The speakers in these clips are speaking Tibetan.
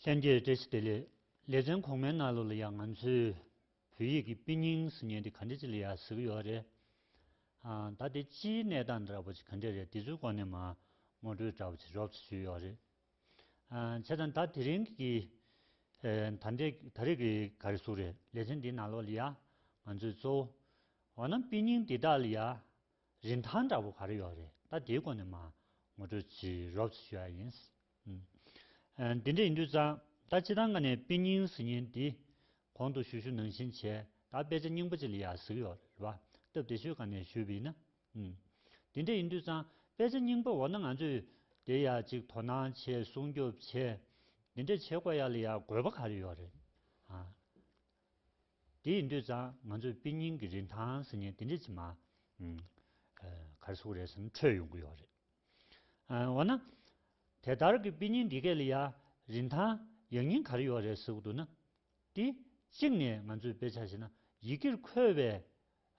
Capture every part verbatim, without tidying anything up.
ལྷན་རྒྱས་བཀྲ་ཤིས་བདེ་ལེགས། ལེ་ཚན་གོང་མའི་ནང་ལོགས་ལ་ཡང་ང་ཚོས་བོད་ཡིག་གི་དཔེ་རྙིང་ཟེར་མཁན་དེ་ག་འདྲ་ཅིག་ལ་ཡང་ཟེར་གྱི་ཡོད་རེད། ཨ། ད་དེ་སྤྱིའི་གནས་སྟངས་འདྲ་པོ་ཅིག་ག་འདྲ་རེད། དེ་ཚོའི་སྐོར་ནས་མར་ངོ་སྤྲོད་འདྲ་པོ་ཅིག་རོབ་ཙམ་ཞུས་ཡོད་རེད། ཨ། བྱས་ཙང་ད་དེ་རིང་གི། ཨ། ད་ལྟའི་ད་རེས་ཀྱི་ག་རེ་ཟེར་དགོས་རེད། ལེ་ཚན་འདིའི་ནང་ལོགས་ལ་ཡང་ང་ཚོས་གཙོ་བོ། འོ་ན་དཔེ་རྙིང་འདི་དག་ལ་ཡང་རིན་ཐང་འདྲ་པོ་ག་རེ་ཡོད་རེད། ད་དེའི་སྐོར་ནས་མར་ངོ་སྤྲོད་ཅིག་རོབ་ཙམ་ཞུ་ཡ་ཡིན། ཨ། འདི་འདྲ་ཡིན་དུས་ཙང་ད་སྤྱིར་བཏང་ག་ནས་དཔེ་རྙིང་ཟེར་མཁན་འདི་གོང་དུ་ཞུས་ཞུས་ནང་བཞིན་བྱས། ད་དཔེ་ཆ་རྙིང་པ་ཅིག་ལ་ཡང་ཟེར་གྱི་ཡོད་རེད་པ། སྟབས་བདེ་ཤོས་ག་ནས་ཞུས་པ་ཡིན་ན། ཨུམ། དེ་འདྲ་ཡིན་དུས་ཙང་དཔེ་ཆ་རྙིང་པ་འོ་ན་ང་ཚོས་དེ་ཡ་ཅིག་དོ་སྣང་བྱས། སྲུང་སྐྱོབ་བྱས། དེ་འདྲ་བྱེད་དགོས་ཡ་ལ་ཡ་དགོས་པ་ག་རེ་ཡོད་རེད། ཨ། དེ་ཡིན་དུས་ཙང་ང་ཚོས་དཔེ་རྙིང་གི་རིན་ཐང་ཟེར་མཁན་དེ་འདྲ་ཅིག་མར། ཨུམ། ཨ། ག་རེ་ཟེར་དགོས་རེད་ཟེར་ན་འཕྲོད་ཡོང་གི་ཡོད་རེད། ཨ། འོ་ན། དེ་ལྟར་གྱི་དཔེ་རྙིང་འདི་གས་ལ་ཡ་རིན་ཐང་ཡག་ཉེས་ག་རེ་ཡོད་རེད་ཟེར་གྱི་འདུག་ན། དེ་གཅིག་ནས་ང་ཚོས་དཔེ་ཆ་བཞག་ན་ཡི་གེར་འཁོད་པའི།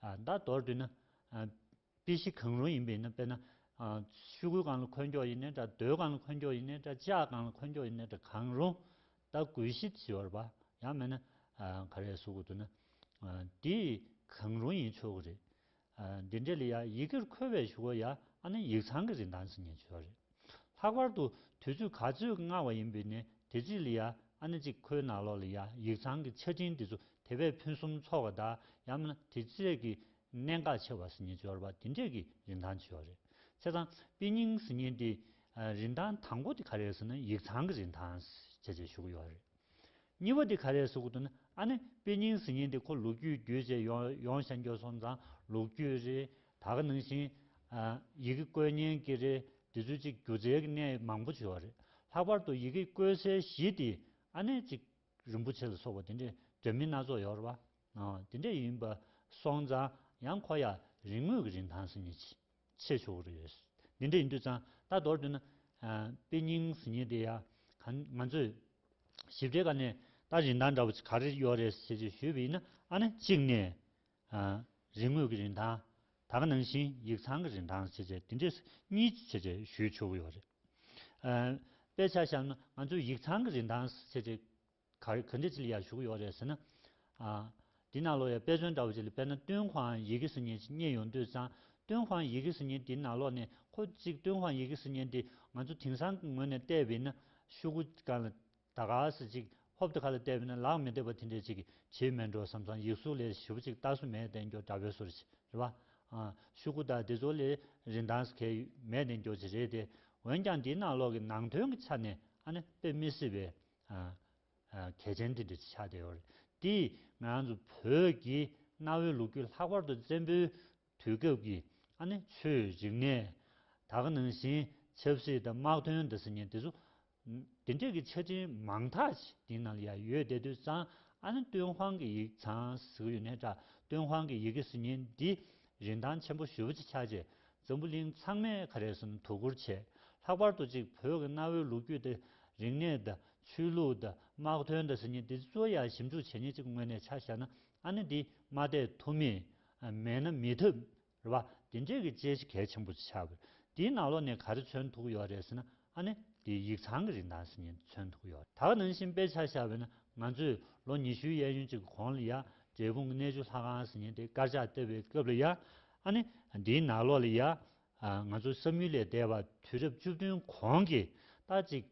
ཨ། ད་མདོར་བསྡུས་ན། ཨ། དཔེ་གཞི་གང་རུང་ཡིན་པ་ཡིན་ན། དཔེར་ན། ཨ། ཤོག་གུའི་སྒང་ལ་འཁོད་རྒྱུ་ཡིན་ནའི་འདྲ། མདོའི་སྒང་ལ་འཁོད་རྒྱུ་ཡིན་ནའི་འདྲ། ལྕགས་སྒང་ལ་འཁོད་རྒྱུ་ཡིན་ནའི་འདྲ། གང་རུང་། ད་དགོད་གཞི་ཞེས་པ་ཡང་མིན་ན། ཨ། ག་རེ་ཟེར་དགོས་འདུག་ན། ཨ། དེ་གང་རུང་ཡིན་ཆོག་གི་རེད། ཨ། འདི་འདྲ་ལ་ཡ་ཡི་གེར་འཁོད་པའི་གཞུག་གུ་ཡ་ཨ་ནི་ཡིག་ཚང་གི་རིན་ཐང་ཟེར་མཁན་ཅིག་ཡོད་རེད། ལྷག་པར་དུ་དུས་ཚོད་ག་ཚོད་སྔ་བ་ཡིན་པ་ཡིན་ནའི་དེ་རྗེས་ལ་ཡ་ཨ་ནི་ཅིག་ཁོའི་ནང་ལོགས་ལ་ཡ་ཡིག་ཚང་གི་ཆ་འཕྲིན་དེ་ཚོ་དེ་བས་ཕུན་སུམ་ཚོགས་པ་དང་། ཡང་མིན་ན་དེ་ཚོ་གི་གནད་འགག་ཆེ་བ་ཟེར་མཁན་ཅིག་ཡོད་རེད་པ། དེ་འདྲས་ཀྱི་རིན་ཐང་ཅིག་ཡོད་རེད། བྱས་ཙང་དཔེ་རྙིང་ཟེར་མཁན་དེ། ཨ། རིན་ཐང་དང་པོ་དེ་ག་རེ་རེད་ཟེར་ན་ཡིག་ཚང་གི་རིན་ཐང་བྱས་བྱས་ཞུ་གི་ཡོད་རེད། གཉིས་པ་དེ་ག་རེ་རེད་ཟེར་དགོས་འདུག་ན། ཨ་ནི་དཔེ་རྙིང་ཟེར་མཁན་དེ་ཁོ་ལོ་རྒྱུས་བརྒྱུད་བྱས་ཡོང་ཡོང་བཞག་རྒྱུ་སོང་ཙང་ལོ་རྒྱུས་རེད། ད་ག་ནང་བཞིན། ཨ། ཡི་གེ་བཀོད་མཁན་གྱི་རེད། དེ་ཚོའི་ཅིག་སྒྱུ་རྩལ་གྱི་གནས་མང་པོ་ཅིག་ཡོད་རེད། ལྷག་པར་དུ་ཡི་གེ་བཀོད་སའི་གཞི་དེ་ཨ་ནི་ཅིག་རིན་པོ་ཆེ་ལ་སོགས་པ་དེ་འདྲའི་འདྲ་མིན་སྣ་ཚོགས་ཡོད་རེད་པ། ཨ། དེ་འདྲ་ཡིན་པ་སོང་ཙང་ཡང་ཁོ་ཡ་རིན་དངུལ་གྱི་རིན་ཐང་ཟེར་མཁན་ཅིག་ཆེ་ཆོག་གི་རེད། འདི་འདྲ་ཡིན་དུས་ཙང་ད་མདོར་བསྡུས་ན། ཨ། དཔེ་རྙིང་ཟེར་མཁན་དེ་ཡ་ག་ང་ཚོས་ཞིབ་ཕྲའི་སྒང་ནས་ད་རིན་ཐང་འདྲ་པོ་ཅིག་ག་རེ་ཡོད་རེད་ཟེར་ཅིག་ཞུས་པ་ཡིན་ན། ཨ་ནི་གཅིག་ནས། ཨ། རིན་དངུལ་གྱི་རིན་ཐང་། ད་ག་ནང་བཞིན་ཡིག་ཚང་གི་རིན་ཐང་ཟེར་བྱས་དེ་འདྲས་གཉིས་བྱས་བྱས་ཞུས་ཆོག་གི་ཡོད་རེད། ཨ། དཔེ་ཆ་བཞག་ན་ང་ཚོས་ཡིག་ཚང་གི་རིན་ཐང་ཟེར་བྱས། ག་རེ་ག་འདྲ་ཅིག་ལ་ཡ་ཞུ་གི་ཡོད་རེད་ཟེར་ན། ཨ། འདི་ནང་ལོགས་ཡ་དཔེ་མཚོན་འདྲ་བོ་ཅིག་ལ། དཔེར་ན་ཏུན་ཧོང་ཡི་གེ་ཟེར་མཁན་ཅིག་རྙེད་ཡོང་དུས་ཙང་། ཏུན་ཧོང་ཡི་གེ་ཟེར་མཁན་འདི་ནང་ལོགས་ནས་ཁོ་ཅིག་ཏུན་ཧོང་ཡི་གེ་ཟེར་མཁན་འདི་ང་ཚོ་དེང་སང་གི་ངོས་ནས་བལྟས་པ་ཡིན་ན་ཤོག་གུ་སྒང་ལ་ད་ག་སེ་ཅིག་ཧོབ་ཏེ་ཁ་ལ་བལྟས་པ་ཡིན་ན་ལག་མི་བདེ་བ་དེ་འདྲ་ཅིག་བྱེད་མེད་འགྲོ་བསམ་སོང་། ཡིག་གཟུགས་ལས་ཞེ་པོ་ཅིག་ལྟ་སུ་མེད་བསྡད་རྒྱུ་འདྲ་པོའི་བཟོ་འདྲ་ཅིག་རེད་པ། ཨ། ཤོག་གུ་དང་དེ་ཚོ་ལས་རིན་ཐང་གས་མེད་བསྡད་རྒྱུ་ཅིག་རེད་དེ། འོན་ཀྱང་འདིའི་ནང་ལོགས་ཀྱི་ནང་དོན་གྱི་ཆ་ནས་ཨ་ནི་དཔེ་མི་སྲིད་པའི། ཨ། ཨ། གལ་ཆེན་དེ་འདྲ་ཆགས་བསྡད་ཡོད་རེད། དེས་ང་རང་ཚོ་བོད་ཀྱི་གནའ་བོའི་ལོ་རྒྱུས། ལྷག་པར་དུ་བཙན་པོའི་དུས་སྐབས་ཀྱི་ཨ་ནི་ཆོས་རིག་གནས། ད་ག་ནང་བཞིན་ཆབ་སྲིད་དང་དམག་དོན་དང་ཟེར་མཁན་དེ་ཚོ། དེ་འདྲས་ཀྱི་ཆ་འཕྲིན་མང་དག་ཅིག་དེའི་ནང་ལ་ཡང་ཡོད་བསྡད་དུས་ཙང་། ཨ་ནི་ཏུན་ཧོང་གི་ཡིག་ཚང་ཟེར་གྱི་ཡོད་ནའི་འདྲ། ཏུན་ཧོང་གི་ཡི་གེ་ཟེར་མཁན་འདི་རིན་ཐང་ཆེན་པོ་ཞེ་པོ་ཅིག་ཆགས་བྱས། འཛམ་བུ་གླིང་ཚང་མས་ག་རེ་ཟེར་ན་དོ་ཁུར་བྱས། ལྷག་པར་དུ་ཅིག་བོད་ཀྱི་གནའ་བོའི་ལོ་རྒྱུས་དེ། རིག་གནས་དང་ཆོས་ལུགས་དང་དམག་དོན་དང་ཟེར་མཁན་དེ་ཚོ་ཡང་ཞིབ་འཇུག་བྱེད་མཁན་ཅིག་ངོས་ནས་ཆ་བཞག་ན། ཨ་ནི་འདི་མ་བལྟས་ཐུབ་མེད། ཨ། མེད་ན་མི་ཐབས་རེད་པ། དེ་འདྲས་ཀྱི་དཔྱད་གཞི་གལ་ཆེན་པོ་ཅིག་ཆགས་པ་རེད། དེའི་ནང་ལོགས་ནས་ག་རེ་མཚོན་ཐུབ་ཀྱི་ཡོད་རེད་ཟེར་ན། ཨ་ནི་དེ་ཡིག་ཚང་གི་རིན་ཐང་ཟེར་མཁན་མཚོན་ཐུབ་ཀྱི་ཡོད་རེད། ད་ག་ནང་བཞིན་དཔེ་ཆ་བཞག་པ་ཡིན་ན། ང་ཚོས་ལོ་ཉི་ཤུའི་གཡས་གཡོན་ཅིག་གི་གོང་ལ་ཡ་འབྲས་སྤུངས་ཀྱི་གནས་ཆུ་ལྷ་ཁང་ཟེར་མཁན་དེ་དཀར་ཆག་བཏབ་པའི་སྐབས་ལ་ཡ། ཨ་ནི་འདིའི་ནང་ལོགས་ལ་ཡ། ཨ། ང་ཚོ་བསམ་ཡུལ་ལས་འདས་པ་དུས་རབས་བཅུ་བདུན་གོང་གི་ད་ཅིག་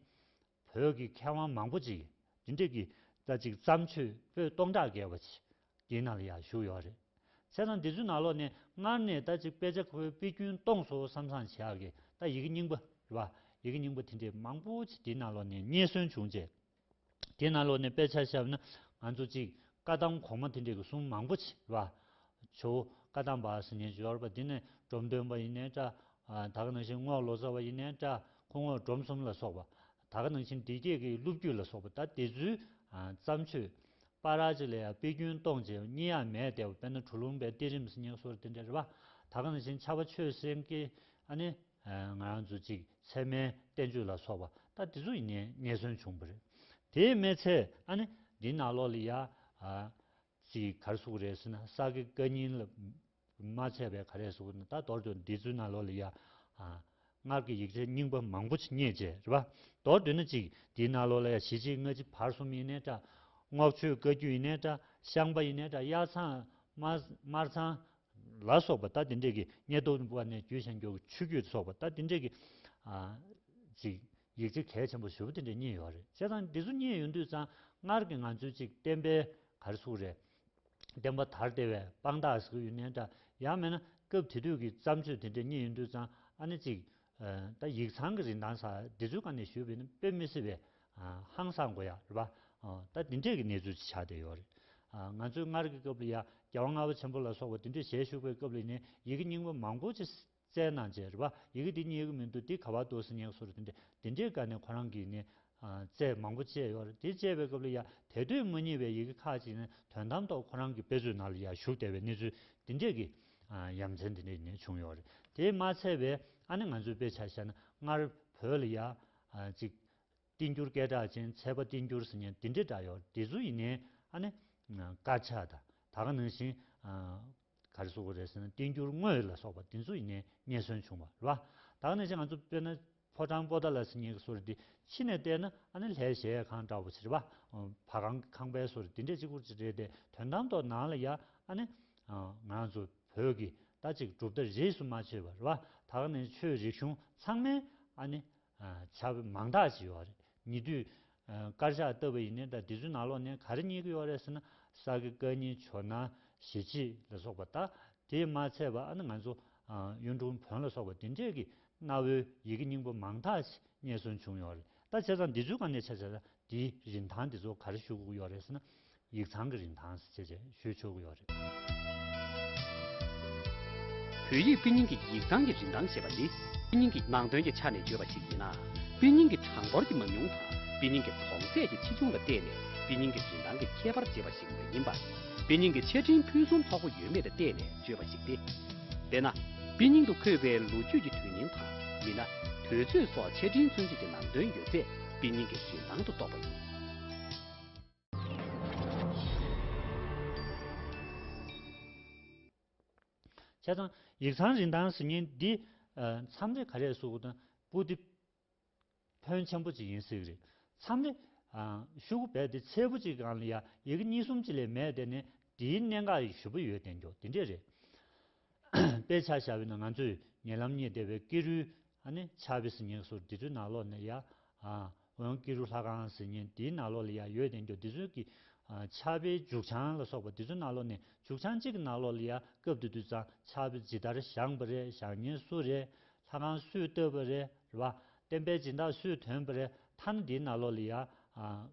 བོད་ཀྱི་མཁས་དབང་མང་པོ་ཅིག་འདི་འདྲས་ཀྱི་ད་ཅིག་བརྩམས་ཆོས་པོད་སྟོང་ཕྲག་བརྒལ་བ་ཅིག་འདིའི་ནང་ལ་ཡང་བཞུགས་ཡོད་རེད། བྱས་ཙང་འདི་ཚོའི་ནང་ལོགས་ནས་སྔར་ནས་ད་ཅིག་དཔེ་ཆ་ཁོའི་དཔེ་རྒྱུན་གཏོང་སོང་བསམ་བསམ་བྱེད་ཡག་གི་ད་ཡི་གེ་རྙིང་པ་རེད་པ། ཡི་གེ་རྙིང་པ་དེ་འདྲས་མང་པོ་ཅིག་འདིའི་ནང་ལོགས་ནས་རྙེད་སོན་བྱུང་རྗེས། དེའི་ནང་ལོགས་ནས་དཔེ་ཆ་བཞག་ན། ང་ཚོ་ཅིག་བཀའ་གདམས་གོང་མ་དེ་འདྲས་ཀྱི་གསུང་མང་པོ་ཅིག་རེད་པ། ཇོ་བོ་བཀའ་གདམས་པ་ཟེར་མཁན་ཅིག་ཡོད་རེད་པ། དེ་ནས་འབྲོམ་སྟོན་པ་ཡིན་ནའི་འདྲ། ཨ། ད་ག་ནང་བཞིན་རྔོག་ལོ་ཙཱ་བ་ཡིན་ནའི་འདྲ། སྐུ་ངོ་འབྲོམ་གསུམ་ལ་སོགས་པ། ད་ག་ནང་བཞིན་བདེ་སྐྱིད་ཀྱི་སློབ་བརྒྱུད་ལ་སོགས་པ། ད་དེ་ཚོའི། ཨ། བརྩམས་ཆོས་པ་ར་ཅིག་ལ་ཡང་དཔེ་རྒྱུན་གཏོང་བྱས་རྙེད་ཡག་མེད་བསྡད་པ། དཔེར་ན་གྲུ་ལུང་པའི་གཏད་རིམ་ཟེར་མཁན་སོགས་དེ་འདྲ་རེད་པ། ད་ག་ནང་བཞིན་ཕྱྭ་པ་ཆོས་སེང་གེ། ཨ་ནི། ཨ། ང་རང་ཚོ་ཅིག་ཚད་མའི་བསྟན་བཅོས་ལ་སོགས་པ། ད་དེ་ཚོ་ཡིན་ནའི་རྙེད་སོན་བྱུང་བ་རེད། དེའི་མི་ཚད་ཨ་ནི་འདིའི་ནང་ལོགས་ལ་ཡ། ཨ། ཅིག་ག་རེ་ཟེར་དགོས་རེད་ཟེར་ན། ས་དགེ་བཀའ་རྙིང་ལ་མ་ཚད་པའི་ག་རེ་ཟེར་དགོས་ན། ད་མདོར་དུ་འདི་ཚོའི་ནང་ལོགས་ལ་ཡ། ཨ། སྔར་གྱི་ཡིག་ཆ་རྙིང་པ་མང་པོ་ཅིག་རྙེད་བྱས་རེད་པ། མདོར་བསྡུས་ན་ཅིག་དེའི་ནང་ལོགས་ལ་ཡ་ཞི་བྱེད་སྔ་ཕྱི་བར་གསུམ་ཡིན་ནའི་འདྲ། རྔོག་ཆོས་བཀའ་བརྒྱུད་ཡིན་ནའི་འདྲ། ཤངས་པ་ཡིན་ནའི་འདྲ། གཡའ་ཚང་དམར་དམར་ཚང་ལ་སོགས་པ་ད་དེ་འདྲས་ཀྱི་ཉེ་དུ་བ་ནས་བརྒྱུད་བཞིན་འགྱུར་གྱི་ཆོས་བརྒྱུད་སོགས་པ་ད་དེ་འདྲས་ཀྱི་ཨ་ཅིག་ཡིག་ཆ་གལ་ཆེན་པོ་ཞེ་པོ་དེ་འདྲས་རྙེད་ཡོད་རེད། བྱས་ཙང་འདི་ཚོ་རྙེད་ཡོང་དུས་ཙང་སྔར་གྱི་ང་ཚོའི་ཅིག་བསྟན་པའི་ག་རེ་ཟེར་དགོས་རེད། བསྟན་པ་དར་བདེ་བའི་དཔང་རྟགས་ཟེར་གྱི་ཡོད་ནའི་འདྲ། ཡང་མིན་ན་སྐབས་དེ་དུས་ཀྱི་བརྩམས་ཆོས་དེ་འདྲས་རྙེད་ཡོང་དུས་ཙང་ཨ་ནི་ཅིག་ཨ་ད་ཡིག་ཚང་གི་རིན་ཐང་ཟེར་འདི་ཚོའི་སྒང་ནས་ཞུས་པ་ཡིན་ན་དཔེ་མི་སྲིད་པའི་ཨ་ཧང་སང་དགོས་ཡ་རེད་པ། ཨ་ད་འདི་འདྲས་ཀྱི་གནས་ཚུལ་ཅིག་ཆགས་བསྡད་ཡོད་རེད། ཨ་ང་ཚོའི་སྔར་གྱི་སྐབས་ལ་ཡ་རྒྱལ་བ་ལྔ་པ་ཆེན་པོ་ལ་སོགས་པ་དེ་འདྲས་ཞལ་བཞུགས་པའི་སྐབས་ལ་ཡིན་ནའི་ཡི་གེ་རྙིང་པ་མང་པོ་ཅིག་བཙལ་གནང་བྱས་རེད་པ། ཡི་གེ་འདི་རྙེད་ཀྱི་མི་འདུག་འདི་ག་པར་འདུག་ཟེར་མཁན་བཟོ་འདྲ་དེ་འདྲས་དེ་འདྲས་སྒང་ནས་ཁོ་རང་གིས་ནི་ཨ་རྩད་མང་པོ་བཅད་ཡོད་རེད། དེ་བཅད་པའི་སྐབས་ལ་ཡ་དེ་དུས་མ་རྙེད་པའི་ཡི་གེ་ཁག་ཅིག་ནི་དོན་དམ་ཐོག་ཁོ་རང་གི་དཔེ་མཛོད་ནང་ལ་ཡ་བཞུགས་བསྡད་པའི་གནས་ཚུལ་དེ་འདྲས་ཀྱི་ཨ་ཡ་མཚན་དེ་འདྲས་ནི་བྱུང་ཡོད་རེད། དེས་མ་ཚད་པའི་ཨ་ནི་ང་ཚོའི་དཔེ་ཆ་བཞག་ན་སྔར་བོད་ལ་ཡ་ཨ་ཅིག་བསྟན་འགྱུར་སྐད་གྲགས་ཅན་ཚལ་པ་བསྟན་འགྱུར་ཟེར་མཁན་དེ་འདྲས་འདྲ་ཡོད། དེ་ཚོ་ཡིན་ནའི་ཨ་ནི་དཀར་ཆག་དང་ད་ག་ནང་བཞིན་ག་རེ་ཟེར་དགོས་རེད་ཟེར་ན་བསྟན་འགྱུར་དངོས་ལ་སོགས་པ་དེ་ཚོ་ཡིན་ནའི་རྙེད་སོན་བྱུང་བ་རེད་པ། ད་ག་ནང་བཞིན་ང་ཚོ་དཔེར་ན་ཕོ་བྲང་པོ་ཏཱ་ལ་ཟེར་མཁན་གྱི་བཟོ་འདྲ་དེ་ཕྱི་ནས་བལྟས་ན་ཨ་ནི་ལྷའི་གཞལ་ཡས་ཁང་འདྲ་བོ་ཅིག་རེད་པ། བ་གང་གི་ཁང་པའི་བཟོ་འདྲ་དེ་འདྲས་གཅིག་པུ་ཅིག་རེད་དེ་དོན་དམ་ཐོག་ནང་ལ་ཡ་ཨ་ནི་ང་ཚོ་བོད་ཀྱི་ད་ཅིག་གྲུབ་མཐའ་རིས་སུ་མ་ཆད་པ་རེད་པ། ད་ག་ནས་ཆོས་རིག་གཞུང་ཚང་མའི་ཨ་ནི་ཕྱག་དཔེ་མང་དག་ཅིག་ཡོད་རེད། ཉེ་དུས་དཀར་ཆག་བཏབ་པ་ཡིན་ནའི་ད་དེ་ཚོའི་ནང་ལོགས་ནས་ག་རེ་རྙེད་ཀྱི་ཡོད་རེད་ཟེར་ན་ས་དགེ་བཀའ་རྙིང་ཇོ་ནང་ཞི་བྱེད་ལ་སོགས་པ་ད་དེས་མ་ཚད་པ་ཨ་ནི་ང་ཚོ་གཡུང་དྲུང་བོན་ལ་སོགས་པ་དེ་འདྲས་ཀྱི་གནའ་བོའི་ཡི་གེ་རྙིང་པ་མང་དག་ཅིག་རྙེད་སོན་བྱུང་ཡོད་རེད། ད་བྱས་ཙང་འདི་ཚོའི་སྒང་ནས་ཆ་བཞག་ན་འདིའི་རིན་ཐང་འདི་ཚོ་ག་རེ་ཞུ་དགོས་ཀྱི་ཡོད་རེད་ཟེར་ན། ཡིག་ཚང་གི་རིན་ཐང་ཞེས་བྱས་ཞུ་ཆོག་གི་ཡོད་རེད། བོད་ཡིག་དཔེ་རྙིང་གི་ཡིག་ཚང་གི་རིན་ཐང་ཞེས་པ་ནི། དཔེ་རྙིང་གི་ནང་དོན་གྱི་ཆ་ནས་བརྗོད་པ་ཞིག་ཡིན་ན། དཔེ་རྙིང་གི་གྲངས་འབོར་གྱི་མང་ཉུང་དང་། དཔེ་རྙིང་གི་གྲོང་གསེབ་ཀྱི་ཆེ་ཆུང་ལ་བལྟས་ནས་དཔེ་རྙིང་གི་རིན་ཐང་གི་ཁྱད་པར་འབྱེད་པ་ཞིག་མ་ཡིན་པར། དཔེ་རྙིང་གི་ཆ་འཕྲིན་ཕུན་སུམ་ཚོགས་པོ་ཡོད་མེད་ལ་བལྟས་ནས་བརྗོད་པ་ཞིག་སྟེ། དཔེར་ན། དཔེ་རྙིང་དུ་འཁོད་པའི་ལོ་རྒྱུས་ཀྱི་དུས་ཡུན་དང་། མིན་ན། དུས་ཚོད་སོགས་ཆ་འཕྲིན་མཚོན་བྱེད་ཀྱི་ནང་དོན་ཡོད་ཚད་དཔེ་རྙིང་གི་རིན་ཐང་དུ་གཏོགས་པ་ཡིན། བྱས་ཙང་ཡིག་ཚང་རིན་ཐང་ཟེར་མཁན་འདི་མཚམས་རེ་ག་རེ་ཟེར་དགོས་དང་པོ་འདི་ཕོན་ཆེན་པོ་ཅིག་ཡིན་སྲིད་ཀྱི་རེད། མཚམས་རེ་ཤོག་བུ་རྦད་དེ་ཚལ་པོ་ཅིག་སྒང་ལ་ཡ་ཡི་གེ་གཉིས་གསུམ་ཅིག་ལས་མེད་དེ་ནས་འདིའི་གནད་འགག་ཞེ་པོ་ཡོད་དེ་འདྲ་དེ་འདྲས་རེད། དཔེ་ཆ་བཞག་པ་ཡིན་ན་ང་ཚོས་ཉེ་ལམ་རྙེད་བསྡད་པའི་ཀེ་རུའི་ཨ་ནི་ཕྱག་དཔེ་ཟེར་མཁན་སོགས་འདི་ཚོའི་ནང་ལོགས་ནས་ཡ། ཨ་འོན་ཀེ་རུ་ལྷ་ཁང་ཟེར་མཁན་འདིའི་ནང་ལོགས་ལ་ཡ་ཡོད་དེ་འདྲ་འདི་ཚོའི་གི་ཨ་ཕྱག་དཔེའི་མཇུག་བྱང་ལ་སོགས་པ་འདི་ཚོའི་ནང་ལོགས་ནས་མཇུག་བྱང་གཅིག་གི་ནང་ལོགས་ལ་ཡ་སྐབས་དེ་དུས་ཙང་ཕྱག་དཔེ་ཇི་ལྟར་བཞེངས་པ་རེད། བཞེངས་མཁན་སུ་རེད། ལྷ་ཁང་སུས་བཏབ་པ་རེད། རེད་པ། བསྟན་པའི་སྦྱིན་བདག་སུས་ཐོན་པ་རེད། ཐ་ན་འདིའི་ནང་ལོགས་ལ་ཡ། ཨ་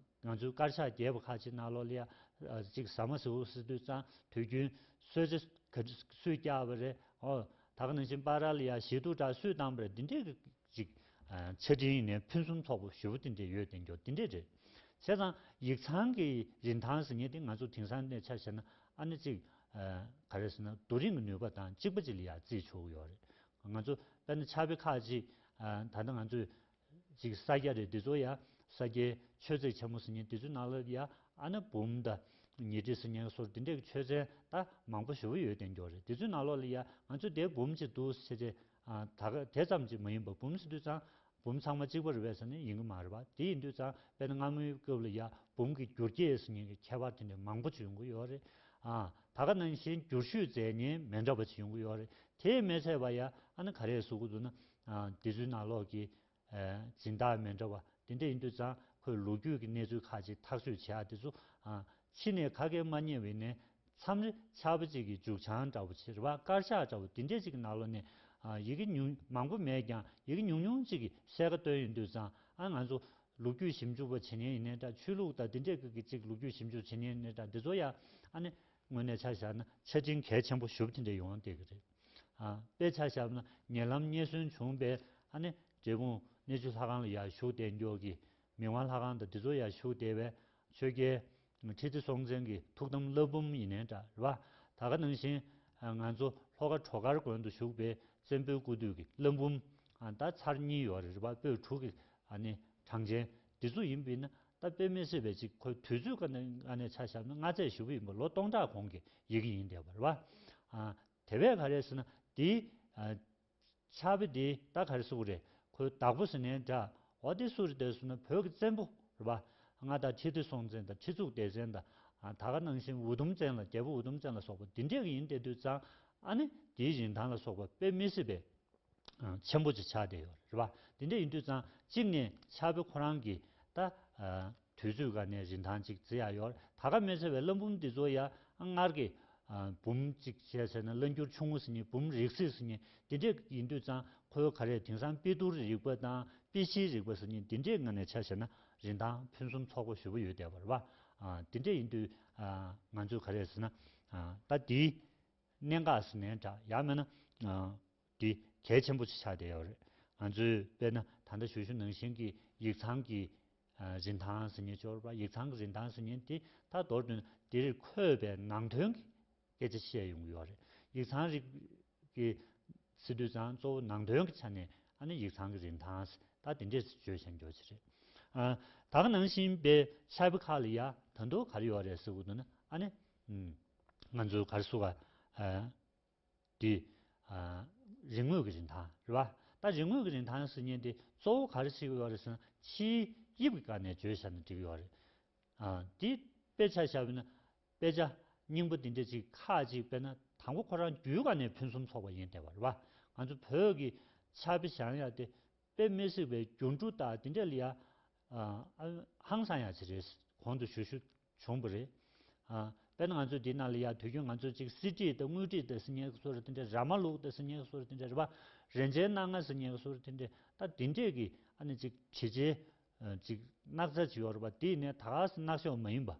ང་ཚོའི་དཀར་ཆག་རྒྱས་པ་ཁག་ཅིག་ནང་ལོགས་ལ་ཡ། ཨ་ཅིག་ཟ་མ་ཟེར་དགོས་ཟེར་དུས་ཙང་དུས་རྒྱུན་གསོལ་ཇ་ག་སུས་བཀྱག་པ་རེད། ཨོ་ད་ག་ནང་བཞིན་པར་ར་ལ་ཡ་ཞི་དུག་འདྲ་སུས་བཏང་པ་རེད། འདི་འདྲས་ཀྱི་ཅིག་ཨ་ཆ་འཕྲིན་ཡིན་ནའི་ཕུན་སུམ་ཚོགས་པོ་ཞེ་པོ་འདི་འདྲས་ཡོད་དེ་འདྲ་འདི་འདྲས་རེད། བྱས་ཙང་ཡིག་ཚང་གི་རིན་ཐང་ཟེར་མཁན་དེ་ང་ཚོ་དེང་སང་གནས་ཆ་བཞག་ན་ཨ་ནི་ཅིག་ཨ་ག་རེ་ཟེར་ན་རྡོ་རིང་གི་ནུས་པ་དང་གཅིག་པ་ཅིག་ལ་ཡ་བརྩི་ཆོག་གི་ཡོད་རེད། ང་ཚོ་དཔེར་ན་ཕྱག་དཔེ་ཁག་ཅིག་ཨ་ད་ལྟ་ང་ཚོས་ཅིག་ས་སྐྱ་རེད། འདི་ཚོ་ཡ་ས་སྐྱའི་མཆོད་རྫས་ཆེན་མོ་ཟེར་མཁན་འདི་ཚོའི་ནང་ལ་ཡ་ཨ་ནི་འབུམ་དང་ཉི་ཁྲི་ཟེར་མཁན་སོགས་འདི་འདྲའི་མཆོད་རྫས་ད་མང་པོ་ཞེ་པོ་ཡོད་དེ་འདྲ་རེད། འདི་ཚོའི་ནང་ལོགས་ལ་ཡ་ང་ཚོ་དེ་འབུམ་ཅིག་འདུག་ཟེར་བྱས་ཨ་ད་ག་དེ་ཙམ་ཅིག་མ་ཡིན་པ་འབུམ་ཟེར་དུས་ཙང་འབུམ་ཚང་མ་གཅིག་པ་རེད་པས་ཟེར་ན་ཡིན་གྱི་མ་རེད་པ། དེ་ཡིན་དུས་ཙང་དཔེར་ན་སྔ་མོའི་སྐབས་ལ་ཡ་འབུམ་གྱི་འགྱུར་སྐྱེས་ཟེར་མཁན་གྱི་ཁྱད་པར་དེ་འདྲ་མང་པོ་ཅིག་ཡོང་གི་ཡོད་རེད། ཨ་ད་ག་ནང་བཞིན་བསྒྱུར་ཞུས་མཛད་མཁན་མི་འདྲ་བ་ཅིག་ཡོང་གི་ཡོད་རེད། དེས་མི་ཚད་པ་ཡ་ཨ་ནི་ག་རེ་ཟེར་དགོས་འདུག་ན། ཨ་འདི་ཚོའི་ནང་ལོགས་ཀྱི་ཨ་སྦྱིན་བདག་མི་འདྲ་བ་དེ་འདྲ་ཡིན་དུས་ཙང་ཁོས་ལོ་རྒྱུས་ཀྱི་གནས་ཚུལ་ཁག་ཅིག་ཐག་གཅོད་བྱེད་ཡག་དེ་ཚོ་ཨ་ཕྱི་ནས་ག་གེ་མ་རྙེད་པ་ཡིན་ནའི་མཚམས་རེ་ཕྱག་དཔེ་ཅིག་གི་མཇུག་བྱང་འདྲ་བོ་ཅིག་རེད་པ། དཀར་ཆག་འདྲ་བོ་དེ་འདྲས་ཅིག་གི་ནང་ལོགས་ནས་ཨ་ཡི་གེ་ཉུང་མང་པོ་མེད་ཀྱང་ཡི་གེ་ཉུང་ཉུང་ཅིག་གི་གསལ་ཁ་བཏོན་ཡོང་དུས་ཙང་ཨ་ང་ཚོ་ལོ་རྒྱུས་ཞིབ་འཇུག་པ་བྱེད་མཁན་ཡིན་ནའི་འདྲ་ཆོས་ལུགས་དང་དེ་འདྲས་ཀྱི་ཅིག་ལོ་རྒྱུས་ཞིབ་འཇུག་བྱེད་མཁན་ཡིན་ནའི་འདྲ་འདི་ཚོ་ཡ་ཨ་ནི་དངོས་གནས་ཆ་བཞག་ན་ཆ་འཕྲིན་གལ་ཆེན་པོ་ཞེ་པོ་དེ་འདྲ་ཡོང་བསྡད་ཀྱི་རེད། ཨ་དཔེ་ཆ་བཞག་ན་ཉེ་ལམ་རྙེད་སོན་བྱུང་བའི་ཨ་ནི་འབྲས་སྤུངས་གནས་ཆུ་ལྷ་ཁང་ལ་ཡར་བཞུགས་བསྡད་མགྱོགས་ཀྱི་མི་དབང་ལྷ་ཁང་དང་འདི་ཚོ་ཡར་བཞུགས་བསྡད་པའི་ཆོས་རྒྱལ་ཁྲི་ལྡེ་སྲོང་བཙན་གྱི་ཐུགས་དམ་བླ་འབུམ་ཡིན་ནའི་འདྲ་རེད་པ། ད་ག་ནང་བཞིན་ང་ཚོ་ལྷོ་ཁ་བྲོ་མཁར་དགོན་དུ་བཞུགས་པའི་བཙན་པོའི་སྐུ་དུས་ཀྱི་བླ་འབུམ་ད་ཚར་གཉིས་ཡོད་རེད་པ། པོད་དྲུག་གི་ཨ་ནི་གྲངས་ཅན་འདི་ཚོ་ཡིན་པ་ཡིན་ན་ད་དཔེ་མི་སྲིད་པའི་ཅིག་ཁོའི་དུས་ཚོད་ཀྱི་ཨ་ནི་ཆ་བཞག་ན་སྔ་ཚད་ཞེ་པོ་ཡིན་པ་ལོ་སྟོང་ཕྲག་གོང་གི་ཡི་གེ་ཡིན་བསྡད་པ་རེད་པ། དེ་བས་ག་རེ་ཟེར་ན་དེའི་ ཕྱག་དཔེ་འདི་ད་ག་རེ་ཟེར་དགོས་རེད། ཁོའི་བདག་པོ་ཟེར་ནའི་འདྲ། འོ་དེ་སུ་རེད་དེ་ཟེར་ན་བོད་ཀྱི་བཙན་པོ་རེད་པ། མངའ་བདག་ཁྲི་ལྡེ་སྲོང་བཙན་དང་ཁྲི་གཙུག་ལྡེ་བཙན་དང་། ཨ། ད་ག་ནང་བཞིན་འུ་དུམ་བཙན་ལ། རྒྱལ་པོ་འུ་དུམ་བཙན་ལ་སོགས་པ་འདི་འདྲས་ཀྱི་ཡིན་བསྡད་དུས་ཙང་། ཨ་ནི་དེའི་རིན་ཐང་ལ་སོགས་པ་དཔེ་མི་སྲིད་པའི་ཆེན་པོ་ཅིག་ཆགས་བསྡད་ཡོད་རེད་པ། དེ་འདྲ་ཡིན་དུས་ཙང་གཅིག་ནས་ཕྱག་དཔེ་ཁོ་རང་གི་ད་དུས་ཚོད་སྒང་ནས་རིན་ཐང་ཅིག་བརྩི་ཡག་ཡོད་རེད། ད་ག་མི་ཚད་པའི་བླ་འབུམ་འདི་ཚོ་ཡང་སྔར་གྱི་འབུམ་གཅིག་བྱས་ཟེར་ན་བླ་འགྱུར་ཆུང་ངུ་ཟེར་མཁན། འབུམ་རིགས་གཟིགས་ཟེར་མཁན་དེ་འདྲ་ཡིན་དུས་ཙང་ཁོའི་ག་རེ་དེང་སང་དཔེ་བསྡུར་རིག་པ་དང་དཔེ་གཞིའི་རིག་པ་ཟེར་མཁན་དེ་འདྲའི་ངོས་ནས་ཆ་བཞག་ན་རིན་ཐང་ཕུན་སུམ་ཚོགས་པ་ཞེ་པོ་ཡོད་བསྡད་པ་རེད་པ། དེ་འདྲ་ཡིན་དུས་ང་ཚོས་ག་རེ་ཟེར་ན་ད་འདིའི་གནད་འགག་ཟེར་ནའི་འདྲ། ཡང་མིན་ན་འདི་གལ་ཆེན་པོ་ཅིག་ཆགས་བསྡད་ཡོད་རེད། ང་ཚོས་དཔེར་ན་ད་ལྟ་ཞུ་ཞུ་ནང་བཞིན་གྱི་ཡིག་ཚང་གི་རིན་ཐང་ཟེར་མཁན་ཅིག་ཡོད་རེད་པ། ཡིག་ཚང་གི་རིན་ཐང་ཟེར་མཁན་དེ་ད་མདོར་བསྡུས་ན་འདིར་འཁོད་པའི་ནང་དོན་གྱི་སྐད་ཆ་བཤད་ཡོང་གི་ཡོད་རེད། ཡིག་ཚང་རིག་གི་ཟེར་དུས་ཙང་གཙོ་བོ་ནང་དོན་གྱི་ཆ་ནས་ཨ་ནི་ཡིག་ཚང་གི་རིན་ཐང་ད་དེ་འདྲས་བརྗོད་བཞིན་འགྱོ་ཆེ་རེད། ད་ག་ནང་བཞིན་པའི་ཕྱག་དཔེ་ཁག་ལ་ཡ་ད་དུང་ག་རེ་ཡོད་རེད་ཟེར་དགོས་འདུག་ན། ཨ་ནི་ང་ཚོས་ག་རེ་ཟེར་དགོས། འདི། ཨ། རིག་དངོས་ཀྱི་རིན་ཐང་རེད་པ། ད་རིག་དངོས་ཀྱི་རིན་ཐང་ཟེར་མཁན་དེ་གཙོ་བོ་ག་རེ་བྱེད་ཀྱི་ཡོད་རེད་ཟེར་ན། ཕྱིའི་དབྱིབས་ཀྱི་སྒང་ནས་བརྗོད་བཞག་ན་འགྲིག་གི་ཡོད་རེད། ཨ། འདི་དཔེ་ཆ་བཞག་པ་ཡིན་ན་དཔེ་ཆ་རྙིང་པ་འདི་འདྲ་ཅིག་ཁག་ཅིག་དཔེར་ན་དང་པོ་ཁོ་རང་རྒྱུའི་སྒང་ནས་ཕུན་སུམ་ཚོགས་པ་ཡིན་བསྡད་པ་རེད་པ། ང་ཚོ་བོད་ཀྱི་ཕྱག་དཔེ་བཞེངས་ཡག་དེ། དཔེ་མི་སྲིད་པའི་སྒྱུ་འཕྲུལ་དང་དེ་འདྲ་ལ་ཡ། ཨ། ཧང་སང་ཡག་ཅིག་རེད། གོང་དུ་ཞུ་ཞུ་བྱུང་བ་རེད། ཨ། དཔེར་ན་ང་ཚོས་འདི་ནང་ལ་ཡ་དུས་རྒྱུན་ང་ཚོས་ཅིག་གསེར་བྲིས་དང་དངུལ་བྲིས་དང་ཟེར་མཁན་བཟོ་འདྲ་དེ་འདྲ། ར་མ་ལུག་དང་ཟེར་མཁན་བཟོ་འདྲ་དེ་འདྲ་རེད་པ། རིན་ཆེན་སྣ་ལྔ་ཟེར་མཁན་བཟོ་འདྲ་དེ་འདྲ། ད་དེ་འདྲས་ཀྱི་ཨ་ནི་ཅིག་བྲིས་བྱའི་ཅིག་སྣག་ཚ་ཅིག་ཡོད་རེད་པ། དེ་ཡིན་ནའི་ད་ག་སེ་སྣག་ཤོག་མ་ཡིན་པ།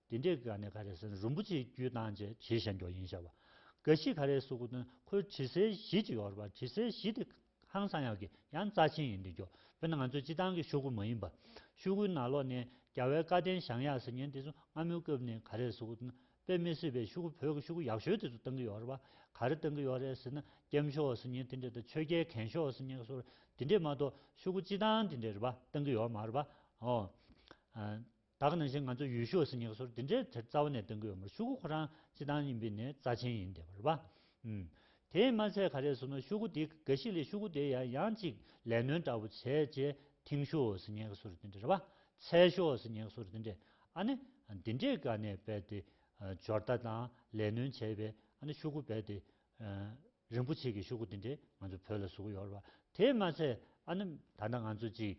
དེ་འདྲའི་སྒང་ནས་ག་རེ་ཟེར་ན་རིན་པོ་ཆེའི་རྒྱུ་བཏང་བྱས་བྲིས་བཞག་རྒྱུ་ཡིན་ཤག་པ། འགའ་ཞིག་ག་རེ་ཟེར་དགོས་དོན། ཁོའི་བྲི་སའི་གཞི་ཅིག་ཡོད་རེད་པ། བྲི་སའི་གཞི་དེ་ཧང་སང་ཡག་གི་ཡང་རྩ་ཆེན་ཡིན་བསྡད་རྒྱུ། དཔེར་ན་ང་ཚོའི་སྤྱིར་བཏང་གི་ཤོག་གུ་མ་ཡིན་པ། ཤོག་གུའི་ནང་ལོགས་ནས་རྒྱལ་བའི་བཀའ་བསྟན་བཞེངས་ཡག་ཟེར་མཁན་དེ་ཚོ་སྔ་མོའི་སྐབས་ནས་ག་རེ་ཟེར་དགོས་དོན། དཔེ་མི་སྲིད་པའི་ཤོག་གུ། བོད་ཀྱི་ཤོག་གུ་ཡག་ཤོས་དེ་ཚོ་བཏང་གི་ཡོད་རེད་པ། ག་རེ་བཏང་གི་ཡོད་རེད་ཟེར་ན། སྐྱབས་ཤོག་ཟེར་མཁན་དེ་འདྲ་དང་། ཆོས་རྒྱལ་གན་ཤོག་ཟེར་མཁན་བཟོ་འདྲ་དེ་འདྲས་མ་གཏོགས་ཤོག་གུ་སྤྱིར་བཏང་དེ་འདྲས་རེད་པ། བཏང་གི་ཡོད་མ་རེད་པ། ཨོ། ཨ། ད་ག་ནང་བཞིན་ང་ཚོ་ཡུལ་ཤོག་ཟེར་མཁན་བཟོ་འདྲ་དེ་འདྲའི་དེ་རྩ་བ་ནས་བཏང་གི་ཡོད་མ་རེད། ཤོག་གུ་ཁོ་རང་སྤྱིར་བཏང་ཡིན་པས་ནས་རྩ་ཆེན་ཡིན་བསྡད་པ་རེད་པ། ཨུམ། དེས་མ་ཚད་ག་རེ་ཟེར་ན། ཤོག་གུ་དེ་འགའ་ཞིག་ལ་ཤོག་གུ་དེ་ཡང་ཡང་ཅིག་ལས་སྣོན་འདྲ་པོ་བྱས་རྗེས་མཐིང་ཤོག་ཟེར་མཁན་བཟོ་འདྲ་དེ་འདྲ་རེད་པ། ཚལ་ཤོག་ཟེར་མཁན་བཟོ་འདྲ་དེ་འདྲ། ཨ་ནི་དེ་འདྲའི་སྒང་ནས་རྦད་དེ་སྦྱོར་རྟ་དང་ལས་སྣོན་བྱས་པའི་ཨ་ནི་ཤོག་གུ་རྦད་དེ་རིན་པོ་ཆེ་གི་ཤོག་གུ་དེ་འདྲ་ང་ཚོ་བོད་ལ་བཟོ་གི་ཡོད་རེད་པ། དེས་མ་ཚད་ཨ་ནི་ད་ལྟ་ང་ཚོ་ཅིག་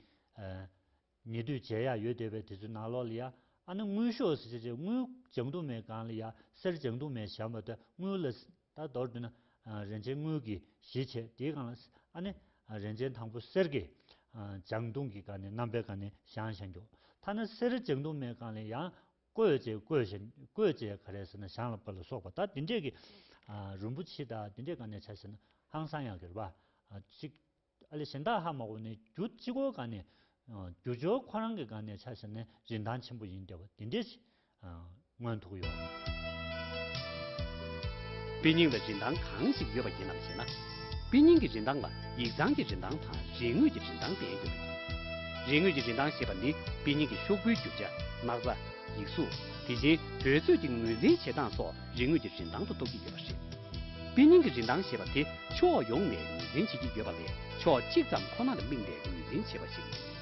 ཉེ་དུས་མཇལ་ཡག་ཡོད་བསྡད་པའི་དེ་ཚོའི་ནང་ལོགས་ལ་ཡ། ཨ་ནི་དངུལ་ཤོག་ཟེར་བྱས་བྱས། དངུལ་ལྗང་དུ་མའི་སྒང་ལ་ཡ་གསེར་ལྗང་དུ་མས་བཞེངས་པ་དང་། དངུལ་ལ་ད་མདོར་བསྡུས་ན་རིན་ཆེན་དངུལ་གྱི་གཞི་བྱས། དེའི་སྒང་ལ་ཨ་ནི་རིན་ཆེན་དང་པོ་གསེར་གྱི་ལྗང་དུ་གི་སྒང་ནས་རྣམ་པའི་སྒང་ནས་བཞེངས་བཞེངས་རྒྱུ། ཐ་ན་གསེར་ལྗང་དུ་མའི་སྒང་ལ་ཡང་བརྐོས་བྱས་བརྐོས་བྱས་བརྐོས་བྱས་ག་རེ་ཟེར་ན་བཞེངས་ལ་པ་ལ་སོགས་པ། ད་དེ་འདྲས་ཀྱི་རིན་པོ་ཆེ་དང་དེ་འདྲས་སྒང་ནས་ཆ་བཞག་ན་ཧང་སང་ཡག་གི་རེད་པ། ཅིག་ཨ་ལས་གཞན་དག་ཧ་མ་གོ་ནས་རྒྱུ་གཅིག་པོའི་སྒང་ནས། རྒྱུ་སྦྱོར་ཁོ་རང་གི་སྒང་ནས་ཆ་བཞག་ནས་རིན་ཐང་ཆེན་པོ་ཡིན་བསྡད་པ་དེ་འདྲས་ཤིག་མངོན་ཐུབ་ཡོད། དཔེ་རྙིང་ལ་རིན་ཐང་གང་ཞིག་ཡོད་པ་ཡིན་ནམ་ཞེ་ན། དཔེ་རྙིང་གི་རིན་ཐང་ལ་ཡིག་ཚང་གི་རིན་ཐང་དང་རིག་དངོས་ཀྱི་རིན་ཐང་ལྡན་ཡོད་པ་ཡིན། རིག་དངོས་ཀྱི་རིན་ཐང་ཞེས་པ་ནི་དཔེ་རྙིང་གི་ཤོག་བུའི་རྒྱུ་ཆ། སྣག་ཚ། ཡིག་གཟུགས། དེ་བཞིན་འབོལ་ཚོད་ཀྱི་ངོས་འཛིན་བྱེད་སྟངས་སོགས་རིག་དངོས་ཀྱི་རིན་ཐང་དུ་གཏོགས་ཀྱི་ཡོད་པ་རེད། དཔེ་རྙིང་གི་རིན་ཐང་ཞེས་པ་དེ་ཕྱོགས་ཡོངས་ནས་ངོས་འཛིན་བྱེད་ཀྱི་ཡོད་པ་ལས་ཕྱོགས་གཅིག་ཙམ་ཁོ་ན་ལ་དམིགས་ནས་ངོས་འཛིན་བྱེད་པ་ཞིག་མིན།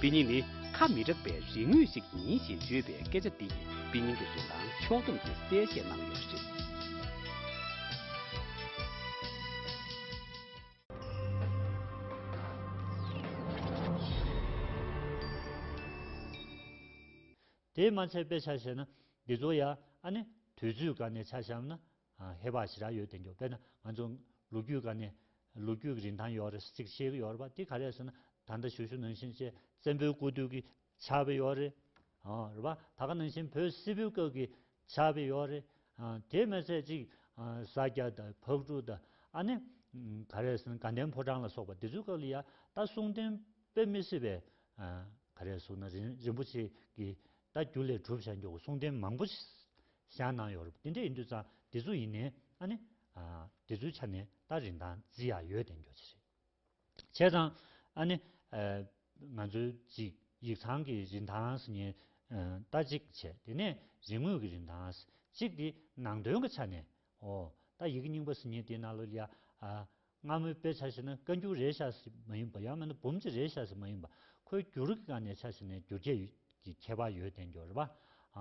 དཔེ་རྙིང་ནི་ཁ་མི་གྲགས་པའི་རིག་དངོས་ཤིག་ཡིན་ཞེས་བརྗོད་པའི་སྐད་ཆ་འདི་ཡིས་དཔེ་རྙིང་གི་རིན་ཐང་ཕྱོགས་བསྡོམས་ཀྱིས་གསལ་བཤད་གནང་ཡོད་པ་རེད། དེས་མ་ཚད་དཔེ་ཆ་བཞག་ན་འདི་ཚོ་ཡང་ཨ་ནི་དུས་ཚོད་སྒང་ནས་ཆ་བཞག་ན་ཧེ་བག་ཞེ་དྲག་ཡོད་བསྡད་རྒྱུ། དཔེར་ན་ང་ཚོ་ལོ་རྒྱུས་སྒང་ནས་ལོ་རྒྱུས་ཀྱི་རིན་ཐང་ཡོད་རེད་ཅིག་བཤད་ཀྱི་ཡོད་རེད་པ། འདི་ག་རེ་ཟེར་ན་ད་ལྟ་ཞུ་ཞུ་ནང་བཞིན་བྱས་བཙན་པོའི་སྐུ་དུས་ཀྱི་ཕྱག་དཔེ་ཡོད་རེད། ཨ། རེད་པ། ད་ག་ནང་བཞིན་བོད་སིལ་བུའི་སྐབས་ཀྱི་ཕྱག་དཔེ་ཡོད་རེད། ཨ། དེ་མ་ཚད་ཅིག་ཨ། ས་སྐྱ་དང་ཕག་གྲུ་དང་། ཨ་ནི་ག་རེ་ཟེར་ན་དགའ་ལྡན་ཕོ་བྲང་ལ་སོགས་པ་འདི་ཚོའི་སྐབས་ལ་ཡ་ད་གསུང་རྟེན་དཔེ་མི་སྲིད་པའི། ཨ། ག་རེ་ཟེར་ན་རིན་རིན་པོ་ཆེ་གི་ད་རྒྱུ་ལས་གྲུབ་བཞག་རྒྱུ་གསུང་རྟེན་མང་པོ་ཞིག་བཞེངས་གནང་ཡོད་རེད། དེ་འདྲ་ཡིན་དུས་ཙང་འདི་ཚོ་ཡིན་ནའི་ཨ་ནི། ཨ། འདི་ཚོའི་ཆ་ནས་ད་རིན་ཐང་བརྩི་ཡག་ཡོད་བསྡད་རྒྱུ་ཅིག་རེད། བྱས་ཙང་ཨ་ནི། ཨ། ང་ཚོའི་ཅིག་ཡིག་ཚང་གི་རིན་ཐང་ཟེར་མཁན། ཨ། ད་གཅིག་བྱས། དེ་ནས་རིག་དངོས་ཀྱི་རིན་ཐང་གཅིག་དེ་ནང་དོན་གྱི་ཆ་ནས། ཨོ། ད་ཡི་གེ་རྙིང་པ་ཟེར་མཁན་དེའི་ནང་ལོགས་ལ་ཡ། ཨ། སྔ་མོའི་དཔེ་ཆ་བཞག་ན་བཀའ་འགྱུར་རེད་ཤག་ཟེར་མ་ཡིན་པ། ཡང་མིན་ན་འབུམ་གཅིག་རེད་ཤག་ཟེར་མ་ཡིན་པ། ཁོའི་འགྱུར་གྱི་སྒང་ནས་ཆ་བཞག་ན་འགྱུར་ཁྱད་ཀྱི་ཁྱད་པར་ཡོད་དེ་འགྱུར་རེད་པ།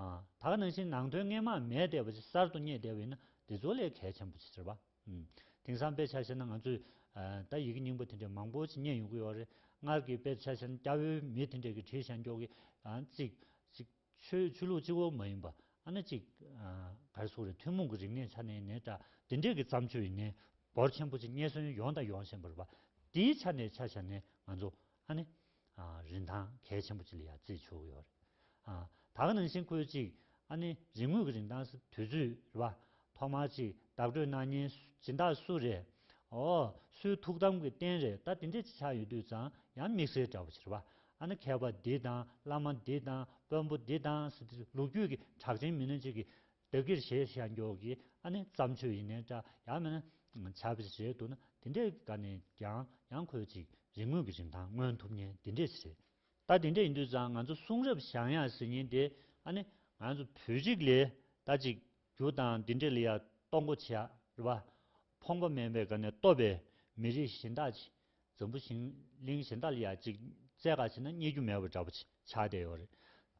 ཨ། ད་ག་ནང་བཞིན་ནང་དོན་སྔོན་མ་མེད་བསྡད་པ་ཅིག་གསར་དུ་རྙེད་བསྡད་པ་ཡིན་ན་དེ་ཚོ་ལས་གལ་ཆེན་པོ་ཅིག་རེད་པ། ཨུམ། དེང་སང་དཔེ་ཆ་བཞག་ན་ང་ཚོས་ཨ་ད་ཡི་གེ་རྙིང་པ་དེ་འདྲའི་མང་པོ་ཅིག་རྙེད་ཡོང་གི་ཡོད་རེད། སྔར་གྱི་དཔེ་ཆ་བཞག་ན་སྐྱ་བོའི་མི་དེ་འདྲས་ཀྱིས་བྲིས་བཞག་མགྱོགས་ཀྱི་ཨ་ཅིག་ཅིག་ཆོས་ཆོས་ལུགས་གཅིག་པོ་མ་ཡིན་པ། ཨ་ནི་ཅིག་ཨ་ག་རེ་ཟེར་དགོས་རེད། ཐུན་མོང་གི་རིག་གནས་ཆ་ནས་ཡིན་ནའི་འདྲ། དེ་འདྲས་ཀྱི་བརྩམས་ཆོས་ཡིན་ནའི་འབོར་ཆེན་པོ་ཅིག་རྙེད་སོན་ཡོང་དང་ཡོང་བཞིན་པ་རེད་པ། དེའི་ཆ་ནས་ཆ་བཞག་ནས་ང་ཚོ་ཨ་ནི་ཨ་རིན་ཐང་གལ་ཆེན་པོ་ཅིག་ལ་ཡ་བརྩི་ཆོག་གི་ཡོད་རེད། ཨ་ད་ག་ནང་བཞིན་ཁོས་ཅིག་ཨ་ནི་རིག་དངོས་ཀྱི་རིན་ཐང་ཟེར་དུས་ཚོད་རེད་པ། ཐོག་མར་ཅིག་བདག་སྤྲོད་གནང་མཁན་སུ་སྦྱིན་བདག་སུ་རེད། ཨོ་སུའི་ཐུགས་དམ་གྱི་རྟེན་རེད། ད་དེ་འདྲས་ཅིག་ཆགས་ཡོང་དུས་ཙང་ཡང་དམིགས་བསལ་འདྲ་པོ་ཅིག་རེད་པ། ཨ་ནི་མཁས་པ་འདི་དང་བླ་མ་འདི་དང་དཔོན་པོ་འདི་དང་ཟེར་དུས་ལོ་རྒྱུས་ཀྱི་གྲགས་ཅན་མི་སྣ་ཅིག་གི་བདག་གིར་བཞེས་བཞག་མགྱོགས་ཀྱི་ཨ་ནི་བརྩམས་ཆོས་ཡིན་ནའི་འདྲ། ཡང་མིན་ན་ཕྱག་དཔེ་ཅིག་རེད་འདུག་ན། དེ་འདྲས་སྒང་ནས་ཀྱང་ཡང་ཁོས་ཅིག་རིག་དངོས་ཀྱི་རིན་ཐང་མངོན་ཐུབ་མཁན་དེ་འདྲས་ཅིག་རེད། ད་དེ་འདྲ་ཡིན་དུས་ཙང་ང་ཚོ་གསུང་རབ་བཞེངས་ཡག་ཟེར་མཁན་དེ་ཨ་ནི་ང་ཚོ་བོད་རིགས་ལས་ད་ཅིག་རྒྱུ་དང་འདི་འདྲ་ལ་ཡ་གཏོང་སྒོ་བྱེད་ཡག་རེད་པ། ཕོངས་པ་མེད་པའི་སྒང་ནས་སྟོབས་པའི་མི་རིགས་གཞན་དག་ཅིག་འཛམ་བུ་གླིང་གཞན་དག་ལ་ཡ་ཅིག་བཙལ་ག་བྱེད་ན་རྙེད་རྒྱུ་མེད་པ་འདྲ་པོ་ཅིག་ཆགས་བསྡད་ཡོད་རེད།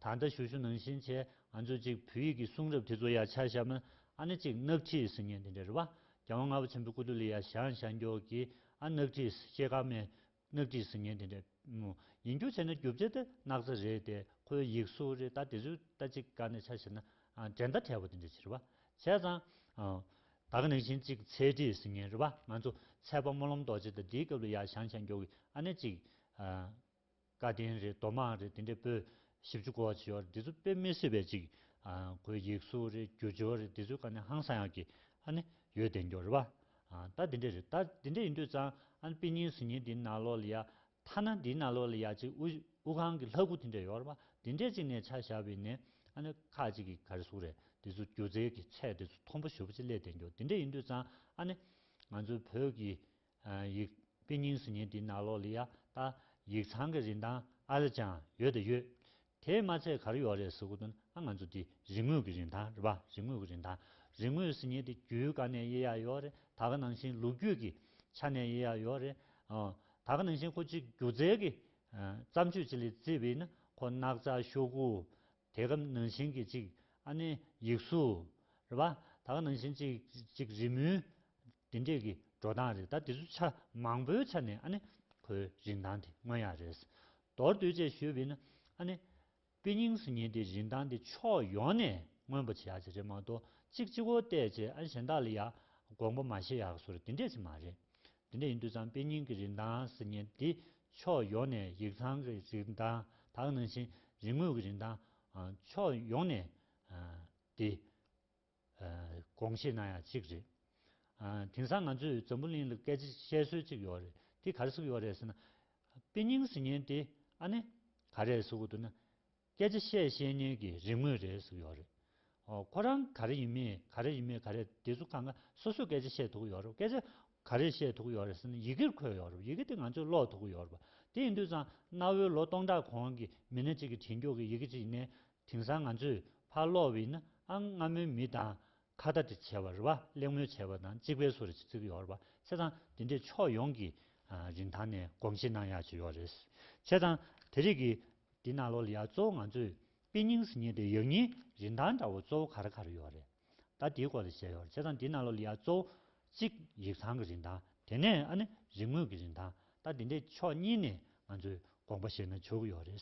ད་ལྟ་ཞུ་ཞུ་ནང་བཞིན་བྱས་ང་ཚོ་ཅིག་བོད་ཡིག་གི་གསུང་རབ་དེ་ཚོ་ཡ་ཆ་བཞག་ན་ཨ་ནི་ཅིག་སྣག་ཁྲིད་ཟེར་མཁན་དེ་འདྲ་རེད་པ། རྒྱལ་དབང་ལྔ་པ་ཆེན་པོའི་སྐུ་དུས་ལ་ཡ་བཞེངས་བཞེངས་མགྱོགས་ཀྱི་ཨ་སྣག་ཁྲིད་ཤེལ་དཀར་མའི་སྣག་ཁྲིད་ཟེར་མཁན་དེ་འདྲ། ཡིན་རྒྱུ་བྱས་ན་རྒྱུ་ཆ་དེ་སྣག་ཚ་རེད་དེ། ཁོའི་ཡིག་གཟུགས་རེད། ད་དེ་ཚོའི་ད་ཅིག་སྒང་ནས་ཆ་བཞག་ན་ཨ་འགྲན་ཟླ་བྲལ་བ་དེ་འདྲ་ཅིག་རེད་པ། བྱས་ཙང་ཨ་ད་ག་ནང་བཞིན་ཅིག་ཚད་ཁྲིད་ཟེར་མཁན་རེད་པ། ང་ཚོ་ཚལ་པ་སྨོན་ལམ་རྡོ་རྗེ་དང་དེའི་སྐབས་ལ་ཡ་བཞེངས་བཞེངས་མགྱོགས་ཀྱི་ཨ་ནི་ཅིག་ཨ་བཀའ་བསྟན་རེད། མདོ་སྨྲ་རེད། དེ་འདྲའི་པོད་བཞི་བཅུ་གོ་ཅིག་ཡོད་རེད། དེ་ཚོ་དཔེ་མི་སྲིད་པའི་ཅིག་ཨ་ཁོའི་ཡིག་གཟུགས་རེད། རྒྱུ་སྦྱོར་རེད། དེ་ཚོའི་སྒང་ནས་ཧང་སང་ཡག་གི་ཨ་ནི་ཡོད་དེ་འགྱོ་རེད་པ། ཨ་ད་དེ་འདྲ་རེད། ད་དེ་འདྲ་ཡིན་དུས་ཙང་ཨ་ནི་དཔེ་རྙིང་ཟེར་མཁན་འདིའི་ནང་ལོགས་ལ་ཡ་ཐ་ན་འདིའི་ནང་ལོགས་ལ་ཡ་ཅིག་དབུ་དབུ་ཁང་གི་ལྷ་སྐུ་དེ་འདྲ་ཡོད་རེད་པ། དེ་འདྲས་ཅིག་ནས་ཆ་བཞག་པ་ཡིན་ནའི་ཨ་ནི་ཁ་ཅིག་གིས་ག་རེ་ཟེར་དགོས་རེད། དེ་ཚོ་སྒྱུ་རྩལ་གྱི་ཚད་དེ་ཚོ་མཐོན་པོ་ཞེ་པོ་ཅིག་སླེབས་བསྡད་འགྱོ། དེ་འདྲ་ཡིན་དུས་ཙང་ཨ་ནི་ང་ཚོའི་བོད་ཀྱི་ཨ་ཡིག་དཔེ་རྙིང་ཟེར་མཁན་འདིའི་ནང་ལོགས་ལ་ཡ་ད་ཡིག་ཚང་གི་རིན་ཐང་ཨ་ལ་ཅང་ཡོད་དང་ཡོད། དེས་མ་ཚད་ག་རེ་ཡོད་རེད་ཟེར་དགོས་འདུག་ན། ཨ་ང་ཚོ་འདི་རིག་དངོས་ཀྱི་རིན་ཐང་རེད་པ། རིག་དངོས་ཀྱི་རིན་ཐང་། རིག་དངོས་ཟེར་མཁན་དེ་རྒྱུའི་སྒང་ནས་དབྱེ་ཡག་ཡོད་རེད། ད་ག་ནང་བཞིན་ལོ་རྒྱུས་ཀྱི་ཆ་ནས་དབྱེ་ཡག་ཡོད་རེད། ཨ་ད་ག་ནང་བཞིན་ཁོ་གཅིག་སྒྱུ་རྩལ་གྱི་ཨ་བརྩམས་ཆོས་ཅིག་ལ་བརྩིས་པ་ཡིན་ན་ཁོ་སྣག་ཚ་ཤོག་གུ། དེ་ག་ནང་བཞིན་གྱི་ཅིག་ཨ་ནི་ཡིག་གཟུགས་རེད་པ། ད་ག་ནང་བཞིན་ཅིག་ཅིག་རི་མོའི་དེ་འདྲས་ཀྱི་འགྲོ་སྟངས་རེད། ད་དེ་ཚོ་ཆ་མང་པོའི་ཆ་ནས་ཨ་ནི་ཁོའི་རིན་ཐང་དེ་མངོན་ཡག་རེད། མདོར་བསྡུས་བྱས་ཞུས་པ་ཡིན་ན་ཨ་ནི་དཔེ་རྙིང་ཟེར་མཁན་དེ་རིན་ཐང་དེ་ཕྱོགས་ཡོངས་ནས་མངོན་པ་བྱེད་ཡག་ཅིག་རེད་མ་གཏོགས་གཅིག་གཅིག་པོ་བལྟས་བྱས་ཨ་ནི་གཞན་དག་ལ་ཡ་དགོངས་པ་མ་བཞེས་ཡག་བཟོ་འདྲ་དེ་འདྲས་ཅིག་མ་རེད། དེ་འདྲ་ཡིན་དུས་ཙང་དཔེ་རྙིང་གི་རིན་ཐང་ཟེར་མཁན་འདི་ཕྱོགས་ཡོངས་ནས་ཡིག་ཚང་གི་རིན་ཐང་ད་ག་ནང་བཞིན་རིག་དངོས་ཀྱི་རིན་ཐང་ཨ་ཕྱོགས་ཡོངས་ནས་ཨ་འདི་ཨ་དགོངས་བཞེས་གནང་ཡག་གཅིག་རེད། ཨ་དེང་སང་ང་ཚོས་འཛམ་བུ་གླིང་ལ་སྐད་ཆ་བཤད་སྲོལ་གཅིག་ཡོད་རེད། དེ་ག་རེ་ཟེར་གྱི་ཡོད་རེད་ཟེར་ན། དཔེ་རྙིང་ཟེར་མཁན་དེ་ཨ་ནི་ག་རེ་ཟེར་དགོས་འདུག་ན། སྐད་ཆ་བཤད་ཤེས་མཁན་གྱི་རིག་དངོས་རེད་ཟེར་གྱི་ཡོད་རེད། ཨོ་ཁོ་རང་ག་རེ་ཡིན་མིན་ག་རེ་ཡིན་མིན་ག་རེ་དེ་ཚོ་གང་ག་སོ་སོས་སྐད་ཆ་བཤད་ཐུབ་ཀྱི་ཡོད་རེད། སྐད་ཆ་ག་རེ་བཤད་ཐུབ་ཀྱི་ཡོད་རེད་ཟེར་ན་ཡི་གེར་འཁོད་ཡོད་རེད། ཡི་གེ་དེ་ང་ཚོས་ཀློག་ཐུབ་ཀྱི་ཡོད་རེད་པ། དེ་ཡིན་དུས་ཙང་གནའ་བོའི་ལོ་སྟོང་ཕྲག་གོང་གི་མི་སྣ་གཅིག་གིས་བྲིས་མགྱོགས་ཀྱི་ཡི་གེ་གཅིག་ཡིན་ནའི་དེང་སང་ང་ཚོས་ཕར་ཀློག་པ་ཡིན་ན་ཨ་སྔ་མོའི་མི་དང་ཁ་བརྡ་དེ་བྱས་པ་རེད་པ། གླེང་མོལ་བྱས་པ་དང་གཅིག་པའི་བཟོ་འདྲ་ཅིག་བརྩི་གི་ཡོད་རེད་པ། བྱས་ཙང་དེ་འདྲའི་ཕྱོགས་ཡོངས་ཀྱི་ཨ་རིན་ཐང་ནས་དགོངས་བཞེས་གནང་ཡག་ཅིག་ཡོད་རེད། བྱས་ཙང་དེ་རིང་གི་འདི་ནང་ལོགས་ལ་ཡ་གཙོ་བོ་ང་ཚོས་དཔེ་རྙིང་ཟེར་མཁན་དེ་ཡག་ཉེས་རིན་ཐང་འདྲ་བོ་གཙོ་བོ་ག་རེ་ག་རེ་ཡོད་རེད། ད་དེའི་སྐོར་ལ་བཤད་ཡོད་རེད། བྱས་ཙང་འདི་ནང་ལོགས་ལ་ཡ་གཙོ་བོ་གཅིག་ཡིག་ཚང་གི་རིན་ཐང་། དེ་ནས་ཨ་ནི་རིག་དངོས་ཀྱི་རིན་ཐང་། ད་འདི་འདྲའི་ཕྱོགས་གཉིས་ནས་ང་ཚོས་དགོངས་པ་བཞེས་ན་ཆོག་གི་ཡོད་རེད།